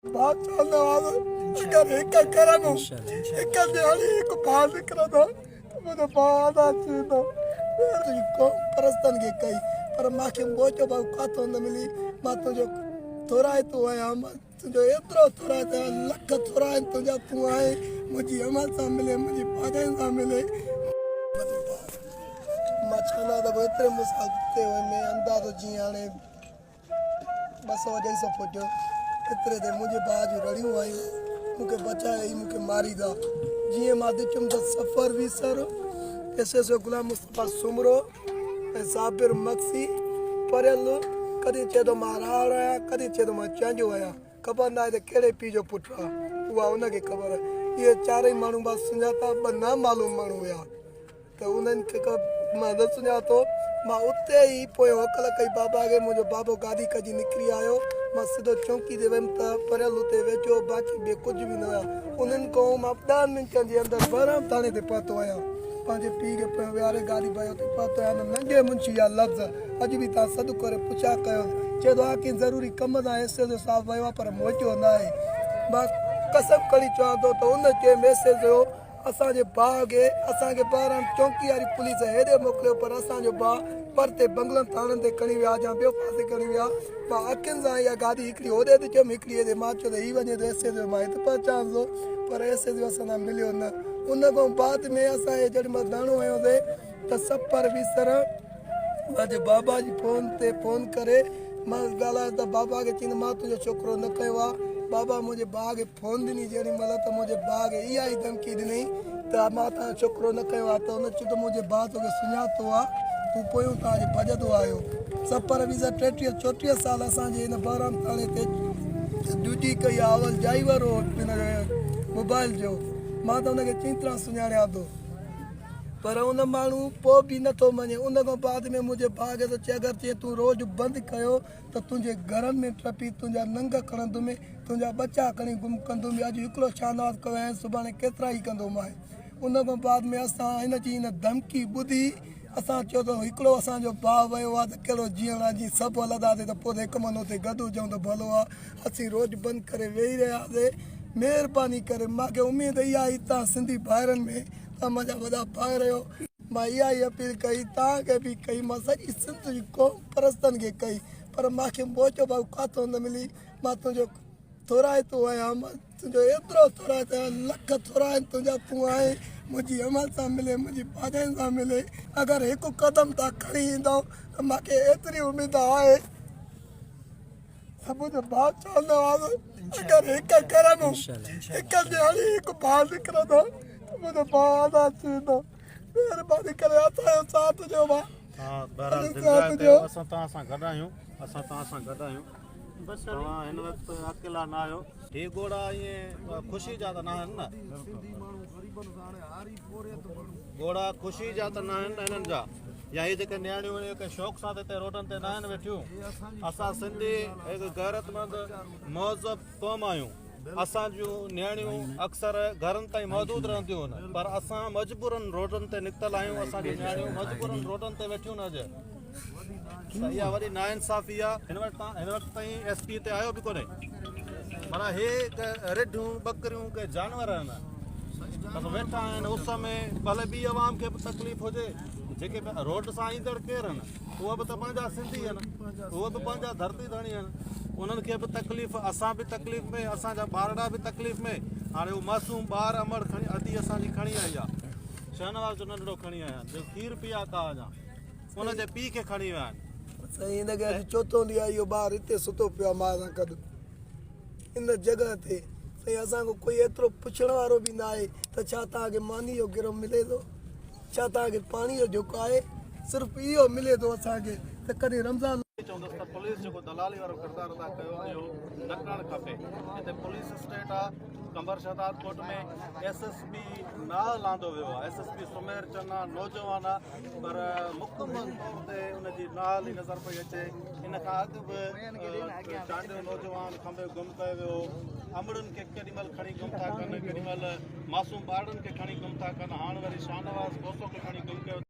بادشاهه نواز اگر هڪ گهر ۾ هڪ ڏهاڙي هڪ ڀاء نڪرندو ته منهنجو ڀاء آزاد ٿي ويندو. تنهنجي قوم پرستن کي ڪئي پر مان کي موچو ڀاء ڪاٿو نه ملي. مان تنهنجو ٿورائتو آهيان. مان تنهنجو ايترو ٿورائتو آهيان لک ٿورا آهن تنهنجا تون آهين منهنجي امان سان ملي منهنجي ڀاڄائين سان ملي. مان ڇانا ته ايتري مسافت تي هئم اندازو جيئن هاڻي 200 اڍائي سو فوٽ ايتري تي منهنجي ڀاء جون رڙيون آيون مون کي بچايو هي مون کي ماريندا جيئن مان ڏٺم ته Safar Visar S S O Ghulam Mustafa Soomro ۽ Sabir Magsi Pariyal ڪڏهن چئي ٿو مان راڙ آهيان ڪڏهن چئي ٿو مان چانڊيو آهيان خبر ناهي ته ڪهڙي پيء جو پٽ آهي اها ان کي خبر اهي چارئي ماڻهو مان سڃاتا ٻه نامعلوم ماڻهو هيا ته انهن کي مان نه سڃاتو. مان اتي ئي پويان هڪل ڪئي بابا کي، منهنجو بابو گاڏي ڪڍي نڪري آيو. مان سڌو چونڪي تي ويم ته پريل اتي ويٺو هو، باقي ٻئي ڪجهه به نه هيا. انهن کان مان ڏهن منٽن جي اندر بهرام ٿاڻي تي پهتو آهيان. پنهنجي پيء کي پويان ويهاري گاڏي ڀري اتي پهتو آهيان ته ننڍي منشي جا لفظ اڄ به توهان سڏ ڪري پڇا ڪيوس. چئي ٿو ها ڪنهن ضروري ڪم سان ايس ايس او صاحب ويو آهي پر موٽيو ناهي. مان قسم کڻي چوان ٿو ته ان چيم ايس ايس او اسان جي ڀاء کي اسان کي بهرام چونڪي واري پوليس هيڏي موڪليو پر اسان جو ڀاء پرتي بنگلن ٿاڻن تي کڻي ويا يا ٻيو پاسي کڻي ويا. مان اکين سان اها گاڏي هڪڙي هوڏي ڏٺم هڪڙي هيڏي. مان چيو ته هي وڃي ٿو ايس ايس او مان هت پهچانس ٿو پر ايس ايس او اسان سان مليو نه. ان کان بعد ۾ اسان هي جيڏي مهل ڌرڻو هنيوسي ته سپر ويسر منهنجي بابا جي فون تي فون ڪري مان ڳالهايو ته بابا کي چيائين ته مان تنهنجو ڇوڪرو نه کنيو آهي. بابا منهنجي ڀاء کي فون ڏني جيڏي مهل ته منهنجي ڀاء کي اها ئي ڌمڪي ڏنائين ته مان توهان جو ڇوڪرو نه کنيو آهي ته هن چيو ته منهنجي ڀاء توکي سڃاتو آهي هو پويون توهان جي ڀڄندو آيو. سپر ويزا 33 34 سال اسان جي هن بهرام ٿاڻي تي ڊيوٽي ڪئي آهي اول ڊرائيور هو هن موبائل جو مان ته هن کي چڱي طرح سڃاڻيان ٿو. پر ان ماڻهو پوء به نه ٿو مڃي. ان کان بعد ۾ منهنجي ڀاء کي ٿو چئي اگر چئين تون روڊ بند ڪيو ته تنهنجي گهرن ۾ ٽپي تنهنجا ننگ کڻندم، تنهنجا ٻچا کڻي گم ڪندم. اڄ هڪڙو شاهنواز ڪيو آهي سڀاڻي ڪيترا ئي ڪندومانء. ان کان بعد ۾ اسان هن جي ان ڌمڪي ٻڌي اسان چيو ته هڪڙو اسان جو ڀاء ويو آهي ته ڪهڙو جيئڻ آهي جي سڀ هلنداسين ته پوء ته هڪ منو اتي گڏ هجون ته ڀلو آهي. اسين روڊ بند ڪري ويهي رهياسين. مهرباني ڪري مان کي اميد اها آهي توهان سنڌي ڀائرن ۾ توهان منهنجا وڏا ڀائر آهيو. مان اها ئي اپيل ڪئي، توهان کي به ڪئي، مان سڄي سنڌ جي قوم پرستن کي ڪئي، پر مان کي موچو ڀاء ڪاٿو نه ملي. مان تنهنجو ٿورائتو آهيان، مان تنهنجو ايترو ٿورائتو آهيان، لک ٿورا آهن تنهنجا، تون آهين منهنجي امان سان ملي، منهنجي ڀاڄائين سان ملي. اگر هڪ قدم توهان کڻي ايندؤ ته مان کي ايتري اميد آهي. سڀ جو بادشاهه نواز اگر هڪ گهر ۾ هڪ ڏهاڙي هڪ ڀاء نڪرندو ته منهنجو ڀاء آزاد ٿي ويندو. مهرباني ڪري اسان جو ساٿ ڏيو ڀاء. ها بهرحال دلجاء ڪيو اسان توهان سان گڏ آهيون اسان توهان سان گڏ آهيون توهان هن وقت اڪيلا نه آهيو. هي ڳوڙها ائين خوشي جا ته ناهن نه ڳوڙها خوشي جا ته ناهن نه هنن جا يا هي جيڪي نياڻيون آهن اهي ڪنهن شوق سان ته هتي روڊن تي ناهن ويٺيون. اسان سنڌي هڪ غيرتمند مهذب قوم آهيون. اسان جون نياڻيون اڪثر گهرن تائين محدود رهنديون آهن پر اسان مجبورن روڊن تي نڪتل آهيون. اسان جون نياڻيون مجبورن روڊن تي ويٺيون آهن اڄ ته اها وڏي ناانصافي آهي. هن وقت تائين ايس پي هتي آيو به ڪونهي. معنيٰ هي رڍون ٻڪريون ڪي جانور آهن بس ويٺا آهن اس ۾ ڀلي ٻي عوام کي به تڪليف هجي جيڪي روڊ سان ايندڙ ڪير آهن اهي به ته پنهنجا سنڌي آهن اهي به پنهنجا ڌرتي ڌڻي آهن انهن کي به تڪليف اسان به تڪليف ۾ اسان جا ٻارڙا به تڪليف ۾ هاڻي اهو معصوم ٻار امڙ کڻي ادي اسان جي کڻي آئي آهي شاهنواز جو ننڍڙو کڻي آيا آهن جو کير پيا ڪا اڃا ان جي پيء کي کڻي ويا آهن. سائين هن کي اڄ چوٿون ڏينهن آهي اهو ٻار هتي ستو پيو آهي ماء سان گڏ ان جڳهه تي سائين اسان کان ڪوئي ايترو پڇڻ وارو به نه آهي ته ڇا توهان کي ماني جو گرهه ملي ٿو ڇا توهان کي پاڻي جو جهڪ آهي صرف اهو ملي ٿو اسان کي ته ڪڏهن رمضان چوندس ته پوليس جيڪو دلالي وارو ڪردار ادا ڪيو آهي اهو نه ڪرڻ کپي هتي پوليس اسٽيٽ آهي Qambar Shahdadkot ۾ S S P نااهل آندو ويو آهي S S P Sumair Channa نوجوان آهي پر مڪمل طور تي ان جي نااهلي نظر پئي اچي. ان کان اڳ به چانڊيو نوجوان کنڀي گم ڪيو ويو هو. امڙين کي ڪيڏي مهل کڻي گم ٿا ڪن، ڪيڏي مهل معصوم ٻارڙن کي کڻي گم ٿا ڪن، هاڻ وري شاهنواز کوسو کي کڻي گم ڪيو.